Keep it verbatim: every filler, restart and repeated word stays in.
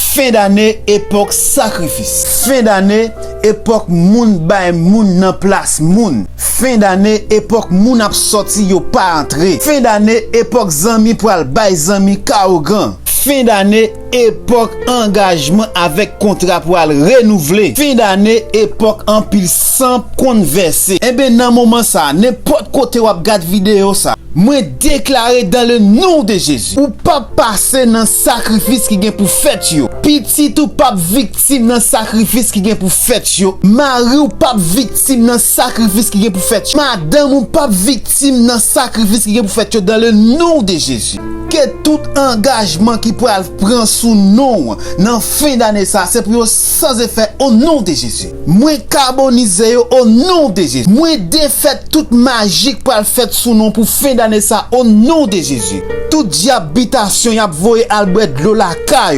Fen dane, epòk sakrifis. Fen dane, epòk moun bay moun nan plas moun. Fen dane, epòk moun ap sòti, yo pa antre. Fen dane, epòk zanmi pral bay zanmi ka ougan. Fen dane, epòk angajman avèk kontra pral renouvle. Fen dane, epòk anpil san konn vèse. Enben, nan moman sa, nenpòt kote w ap gad videyo sa, mwen deklare dans le nom de Jésus, ou p ap pase nan sakrifis ki gen pou fèt yo. Pitit ou p ap viktim nan sakrifis ki gen pou fèt yo. Mari w p ap viktim nan sakrifis ki gen pou fèt yo. Madanm ou p ap viktim nan sakrifis ki gen pou fèt yo dans le nom de Jésus. Ke tout angajman ki pral pran sou non w nan fen dane sa, se pou yo san efè o non de Jezi. Mwen kabonize yo o non de Jezi. Mwen defèt tout maji k pral fèt sou non pou fen dane sa o non de Jezi. Tout dyab bitasyon y ap voye al bwè dlo lakay ou.